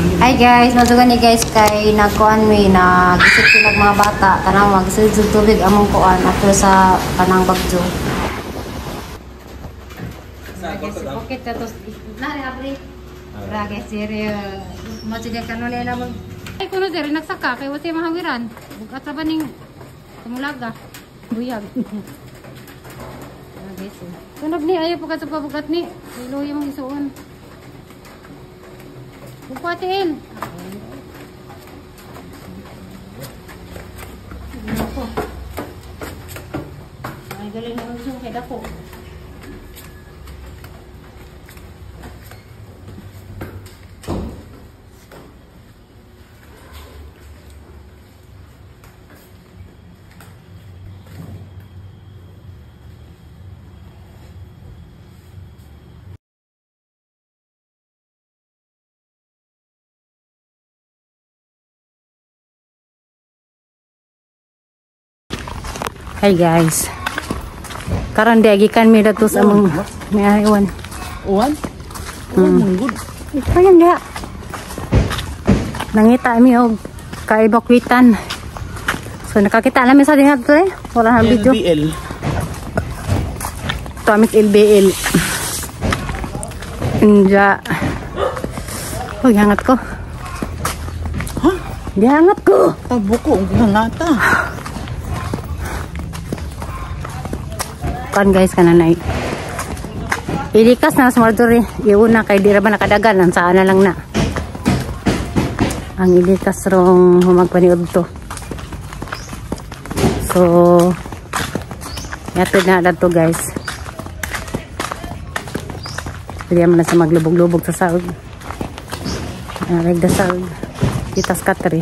Hi guys, madugan ni guys kay nagkuan mi nagisip sila mga bata tanaw magisud tubig among kuan ato sa kanang bagyo. Bukit ato na abri. Rage sir, machiga kanon nila mag ay kuno sir nagsaka kay wasi mahawiran. Bugat ra ba ning tumulaga. Buyag. Guys. Tunog ni ayo pa ka bugat ni. Iloy mong isuon. Bukatin. Ako. Ay galing na gusto kay dako. Hi guys. Karon di gikan mi dato sa among may uwan. Uwan? Uwan good. Kayan diha. Nangita mi og kaibakwitan. So nakakita namin sa dinga to eh. Wala nang video. LBL. Atomic LBL. Inja. Uy, hangat ko. Ha? Gihangat ko. Tabo ko, ang hangata. Kan guys kananay. Ilikas na sa Marjorie. Iuna kay di ra ba nakadagan ang saan na lang na. Ang ilikas rong humagpaniod to. So yatid na dato guys. Pwede man na sa maglubog-lubog sa saog. Nagda saog. Kitas katri.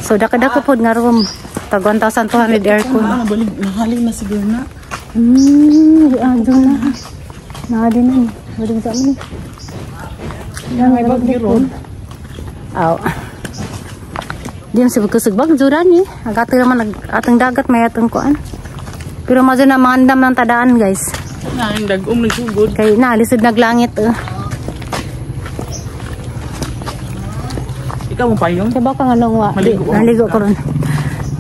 So dako-dako pod nga room. Tag 1,200 aircon. Ah, balik nahaling na siguro na. Doon na. Nahali na eh. Balik sa amin. May bagyo ron. Aw. Di mo sibag kusog bagyo ran eh. Ang ato naman, atong dagat may atong kuan. Pero mazo na mga andam ng tadaan guys. Na, yung dagom nagsugod. Kay na, lisod naglangit eh. Ikaw mo pa yun? Kaya ba ka nga nung wa? Maligo. Naligo ko ron.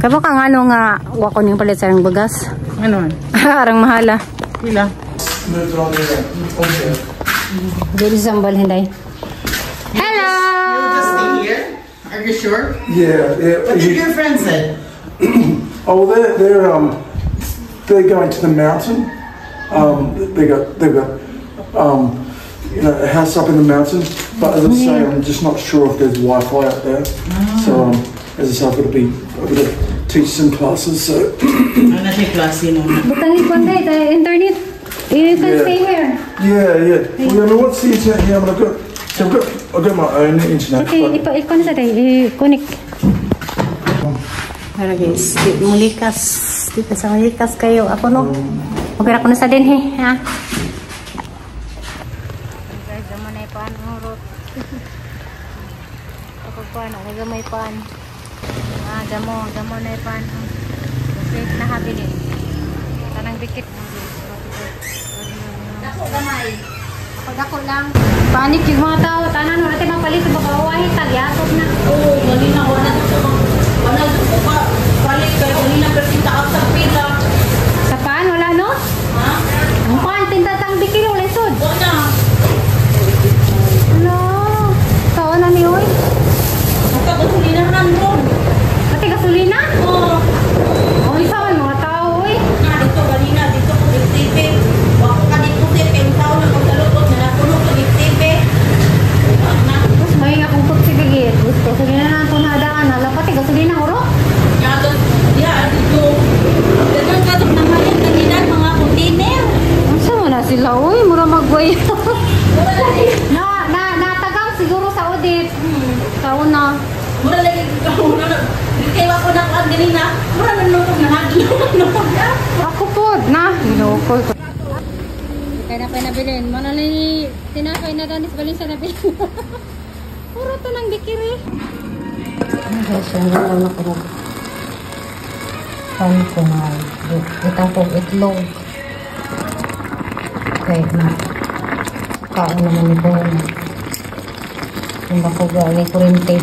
Kaya ba ka nga nung nga wa ko niyong palit sa iyong bagas? Ano man? Arang mahala. Pila? Dili sambal hinday. Hello! You just stay here? Are you sure? Yeah. What did your friends say? Oh, they're going to the mountain. They've got you know, a house up in the mountain. But as I say, I'm just not sure if there's Wi-Fi up there. So as I say, I've got to teach some classes. So Ano na siya klase no? Butang ikon day, tayo internet. You can stay here. Yeah. Well, I mean, what's the internet here? I mean, I've got my own internet. Okay, ipa-ikon sa day, i-connect. Para guys, di mulikas, di pa sa mulikas kayo. Ako no, magpira ko na sa din he, ha? Guys, damo na ipaan ang urot. Ako pa, ako gamay paan. Ah, damo na ipaan. Wait na habilin. Tanang dikit. Dako gamay. Ako dako lang. Panik yung mga tao. Tanan mo natin mapalit. Baka uwahi, tagyatog na. Oo, ganina wala ko. Wala ko pa. Palit kay ganina pero kita sa pila. Sa paan wala no? Ha? Ang paan tinta tang bikini wala sud. Wala. Ano? Sao na ni oy? Baka gasolina ran ron. Ate gasolina? Oo. Oh, isa man mga tao oy. Na dito ganina dito ko TV. Wa ko ka dito te pentaw na pagkalupot na napuno ko TV. Na. Mas may nga kung pagsigigit. Gusto gasolina na itong nadaan. Ala pati gasolina uro. Yato diha dito. Daghang kadtong nangayon kanina mga container. Unsa man na sila oy, mura magway. Mura lagi. na na natagang siguro sa audit. Sa una. Mura lagi kauna na. Kay wa ko na kuan ganina. Mura na nung nahadlok. Ako po na Ginoo ko. Kaya na pa nabilin. Mana ni tinapay na danis balin sa nabilin. Puro to nang bikiri. Ay guys, ang ganda na ko. Pan ko na itang kong itlog. Kaya na kaon naman ni Bona. Yung bako ang kurente.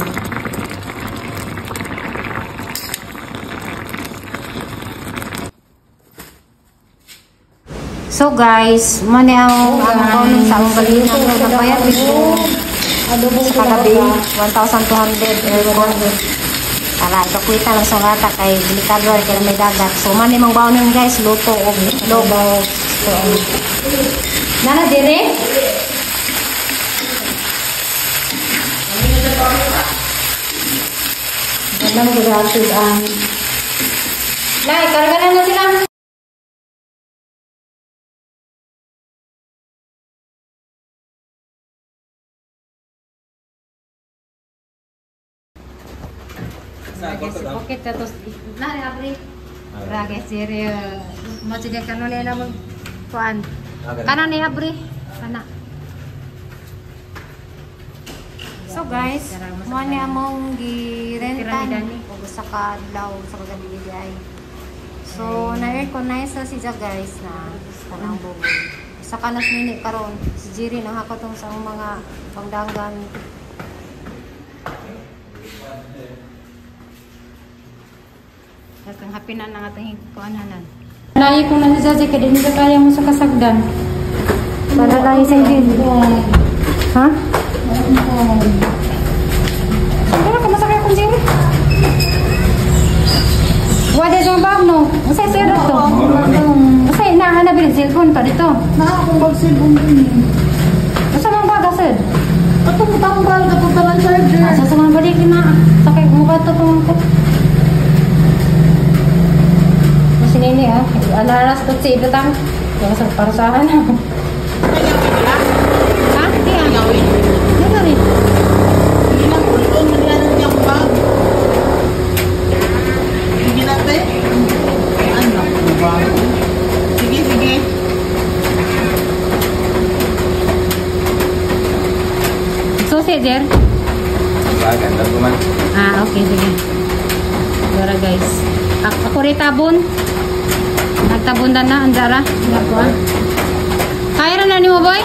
So guys, mani ang among sa among galingan nagbayad dito sa kagabi 1,200 aircon. Para ikakwita lang sa bata kay delikado kay may dagat. So mani mang baon guys, luto og itlog. So, nana dire? Ganda mo gagawin ang Lai, kargalan na sila. Pocket tapos nari abri. Rage cereal. Mo sige kanon nila mag kuan. Kanon ni abri. Kana. So guys, mo ni among girentan og usa ka adlaw sa kagabi ay. So na-aircon nice na siya guys na kanang buboy. Usa ka nas minute karon si Jerry nang hakotong sa among mga pangdanggan. Katong happy na nang atong kuananan. Lahi ko na si Jaja kay dili kaya mo sa kasagdan. Para lahi sa din. Ha? Pero ka masakay kung Jerry. Wala sa bag no. Usay sa dito. Usay na ana bil cellphone pa dito. Na akong bag cellphone din. Usa man bag asad? Atong tambal katong tanan charger. Asa sa man balik na. Sakay mo ka to ko. Sinini ah, alaras to si ibutang. Wala sa parusahan. Ha? Di ah. Di ka rin. Hindi lang ulong naglanan niyang bag. Sige natin. Ano ba? Sige, sige. Susi, Jer? Ganda ko man. Ah, okay, sige. Dara guys. Ako rin tabon. Nagtabon na, andara. Kaya na ni mo, boy?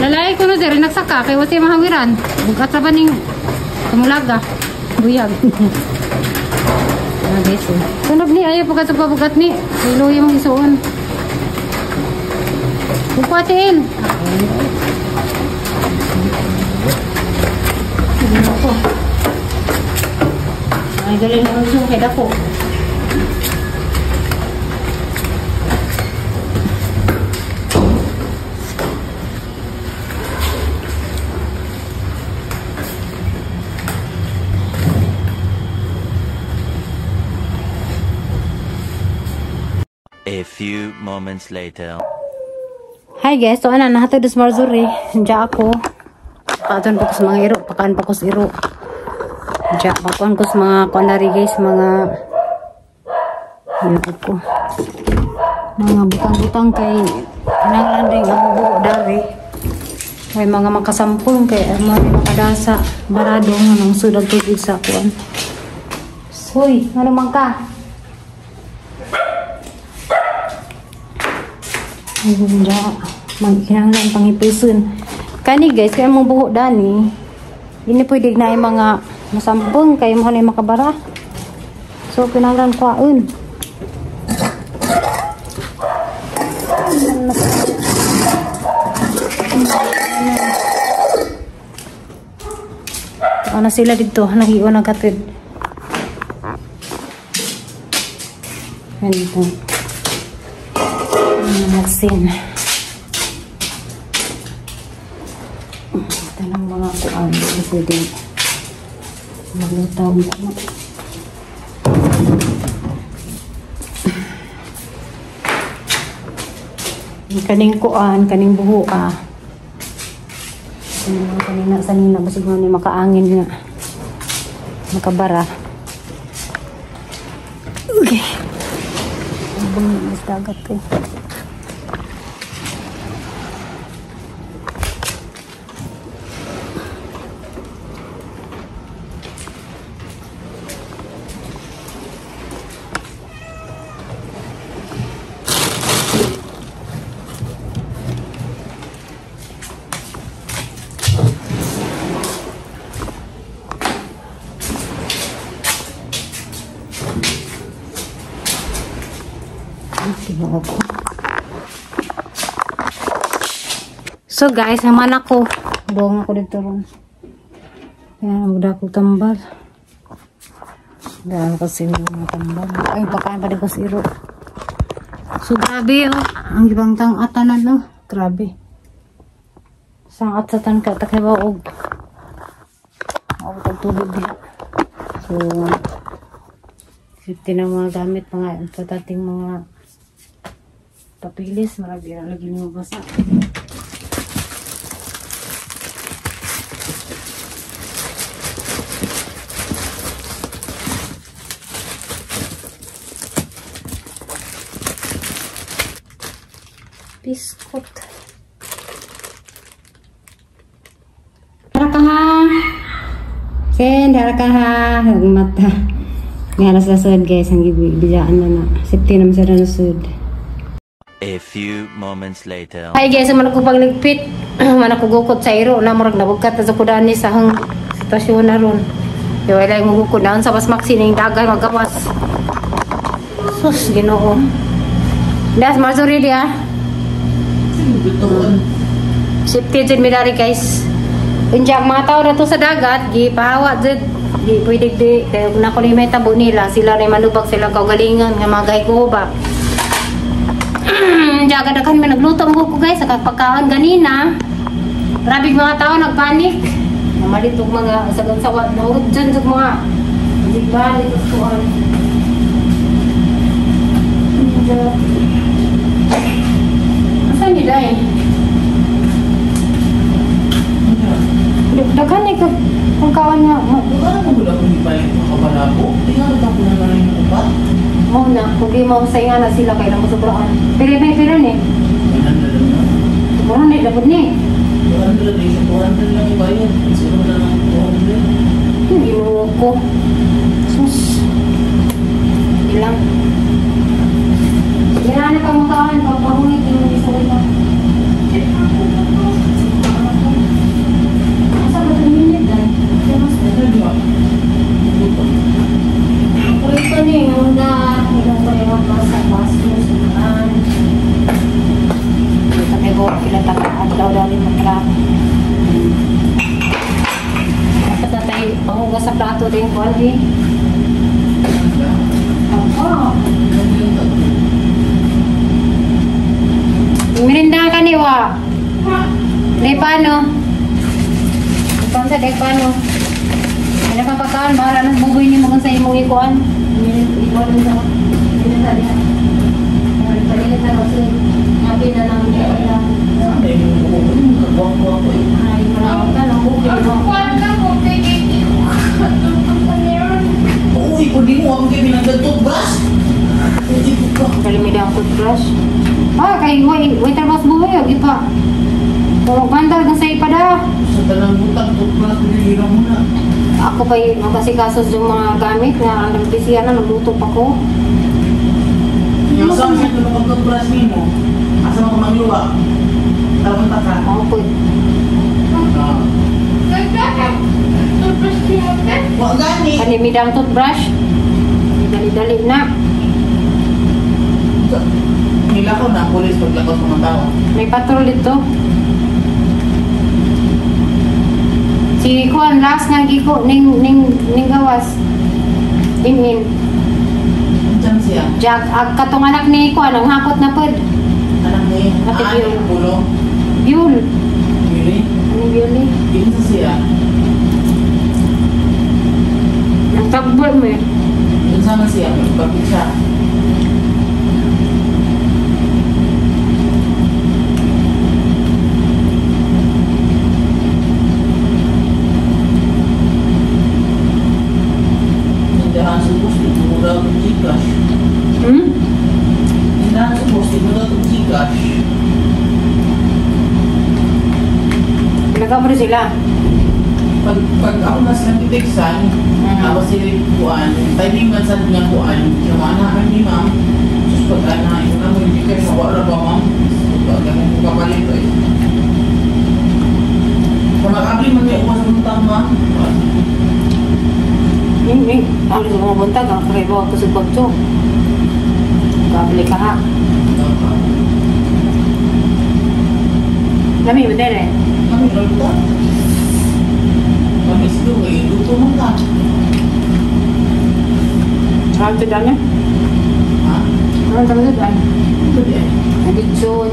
Lalaki ko no, Jer. Nagsaka. Kaya wala mahawiran. Bukat sa baning tumulaga. Buyag. Ah, guys. Tunog ni, ayaw pagkat sa pabugat ni. Iluyo mong isuon. Bukatin. Ay, galing na rin kay dako. A few moments later. Hi guys, so ana nahatod sa Marzuri. Diya ako. Paadon pa ko sa mga iro, pakaan pa ko sa iro. Diya, pakuan ko sa mga kuanari guys, mga ako. Mga butang-butang kay kinahanglan rin ang buo dari. May mga makasampung kay mga makadasa barado nga nang sudag tubig sa kuan. Hoy, ano man ka? Diya, magkinahanglan pangipison. Kani guys, kaya mong buho dani. Hindi pwede na yung mga masampung kay mo na makabara. So kinahanglan kwaon. Ano sila dito? Nagiwan ang katid. Ganito. Maxin. Ito lang mga kuan. Hindi pwede maglutaw mo. Kaning kuan, kaning buho ah. Kanina sanina basig mo ni makaangin nga. Makabara. Okay. Ang dagat eh. Ginoo ko. So guys, naman ako. Buong ako dito ron. Ayan, muda ko tambal. Dahil kasi mga tambal. Ay, pakain pa din ko si Iro. So grabe oh. Ang ibang tang atanan no. Grabe. Sangat sa tan ka takay og. Og tubig diha. So safety na mga gamit mga patating mga papilis marag lagi mo basa. Biskot. Dara ka ha. Ken, dara ka ha. Mata. Nga sa sud guys, ang gibiyaan na na. Safety naman sa sud. A few moments later. Hi guys, man ako pagligpit. Man ako gukot sa iro na murag nabugkat sa kudani sa hang sitwasyon na ron. Yo wala mo gukot naon sa pas maxi ning dagan magawas. Sus, Ginoo. Das Marjorie dia. Safety jud mi dari guys. Unja mga tao na to sa dagat, gipahawa jud. Di pwede di kay na ko ni may tabo nila, sila ray manubag sila kaugalingan nga mga gayko ba. Unja kadaghan may nagluto mo ko guys sa pagkaon ganina. Grabe mga tao nagpanik. Namalit og mga sagan sawa naurot jud sa mga digbalik kuan. Asa ni dai? Daghan ni pagkaon nga. Wala mo wala kung ipalit mo kabalabo. Tingnan ka po na lang yung upat. Mo na, kung di mo sa nga na sila kay lang sobraan. Pero may pira ni. 100 lang na. 400 dapat ni. 200 eh, 200 lang ibayad. Siguro na lang 200. Hindi mo ko. Sus. Ilang. Ginana ka mo kaan, pagpahungit yung isa ito. Asa ba ito minute dahil? Ito ni, yung na, ilang ko yung basa, baso, sumaan. Ito may buwan sila taka, adlaw dali matra. Dapat na tayo, panghugas sa plato din ko, di. Oh. Mirinda ka ni wa. Di paano? Ikaw sa di paano? Ano ka pagkaan? Bahala nang bugoy ni mo kung sa imong ikuan. Ikuan mo sa Mirinda diha. Palilit na kasi nabi na lang lang. Ay, Ay, malawak ka lang bugoy mo. Uy, kung di mo ako kayo binagdag-toothbrush. Kalimida ang toothbrush. Ah, kay waiter boss buhay, ipa. Puro bandal kung sa ipa da. Sa talang butang, toothbrush, piniliran mo na. Ako pa yung makasikasos yung mga gamit na ang nagpisiyan na, nagluto pa ko. Yung saan siya tulong ang toothbrush nimo? Asa mo kumangluwa? Tarong taka. Ako po. Wa gani. Kalimida ang toothbrush. Dali-dali na. Nilakaw na, pulis paglakaw sa mga tao. May patrol dito. Si Juan, last nga giko, ning gawas. Inin. Diyan siya. Jack, ag katong anak ni Juan, ang hakot na pod. Anak ni? Ate Ah, Biol. Bulo? Biol. Bioli? Ano Bioli? Kinsa siya? Ang tagbol mo eh. Kinsa man siya? Bakit siya? Tindahan sa bus, di mo daw itong Gcash. Hmm? Tindahan sa bus, di mo daw itong Gcash. Nagkabro sila. Pag ako mas nagtitiksan, ako sila kuan, timing man sa nga kuan, yung mga ni ma'am, sus pag ana, yung na mo yung Gcash, mawala ba ma'am? Pag ganun ko kapalit eh. Kung makabli man may uwas ng tama, Ning, ang gusto mo buntag, ang kaibaw ako sa bagto. Kabli ka ha. Kami ba dere? Kami luto. Kami isdo eh. Luto man ka. Saan ito dami? Ha? Saan ito dami? Ito din. Addiction.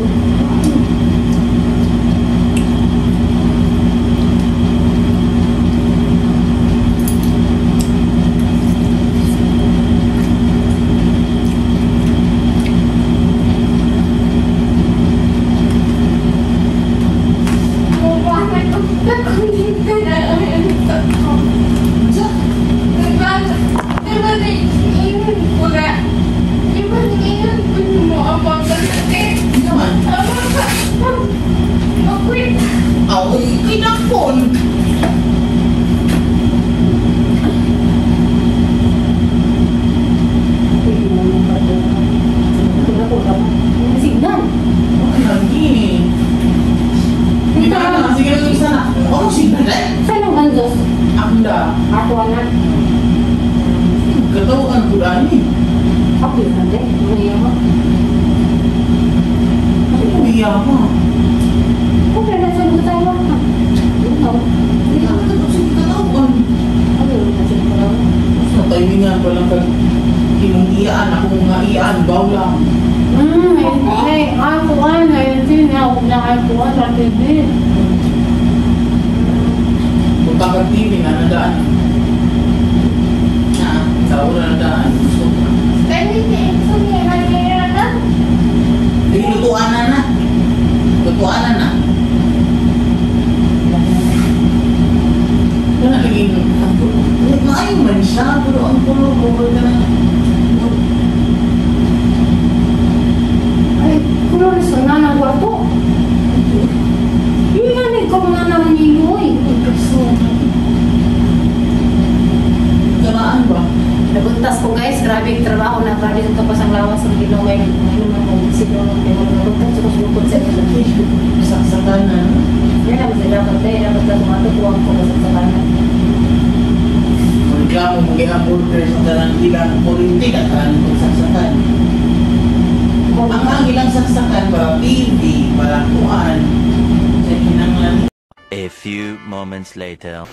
A few moments later.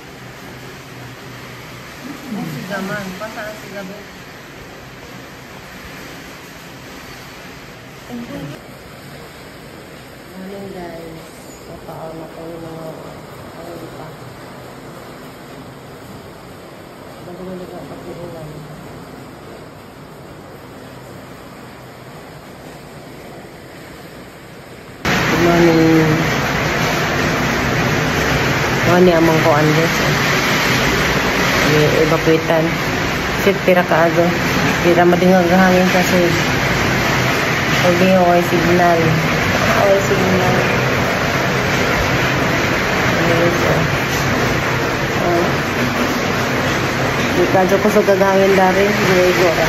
Morning guys. Napaon ako yung mga ano pa. Magulo ang pag-iulan. Good morning. Mga ni among kuan guys. Evacuitan. Sit pira kaago. Pira madingag hangin sa sud. Pag okay signal. Okay signal. Anyways, oh. Di kadyo ko sa gagangin dari. Diego ra.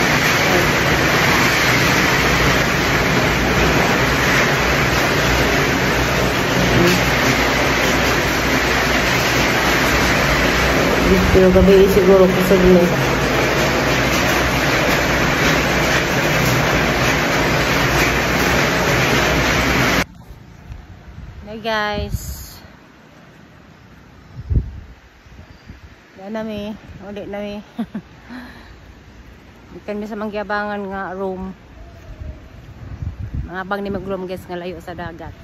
Pero gabi siguro kusog ni. Hey guys. Yan nami, ulit nami. Gikan mi sa manggiabangan nga room. Mga bang ni mag-room guys nga layo sa dagat.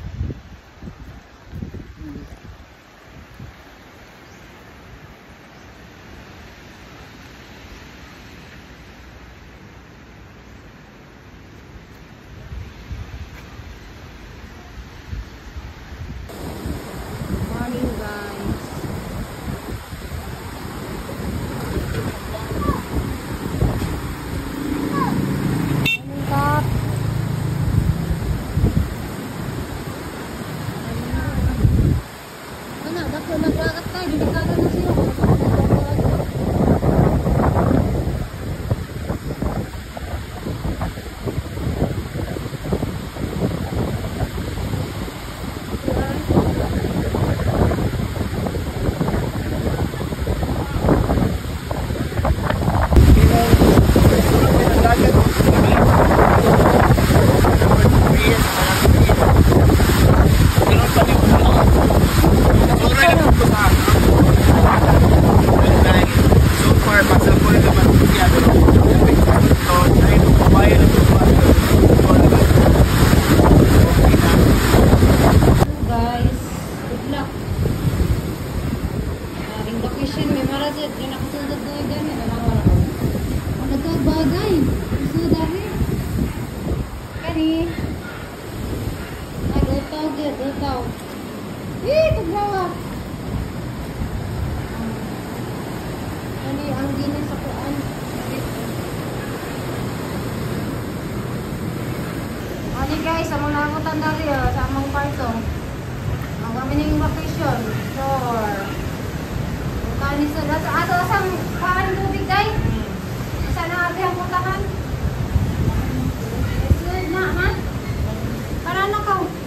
Jud, yung nakasulod ko yung gani, nalawa na ko. Ang nagkabagay. Gusto dami. Kani. Nag-utaw, jud, utaw. Eh, tuglawa. Kani ang ginis sa kuan. Ani guys, among nabutan dali oh, sa among kwarto. Ang kami ning vacation. Sure. Kani sa asa asa asang kuan tubig day? Asa na abi ang putahan? Sud na ha? Para na ka.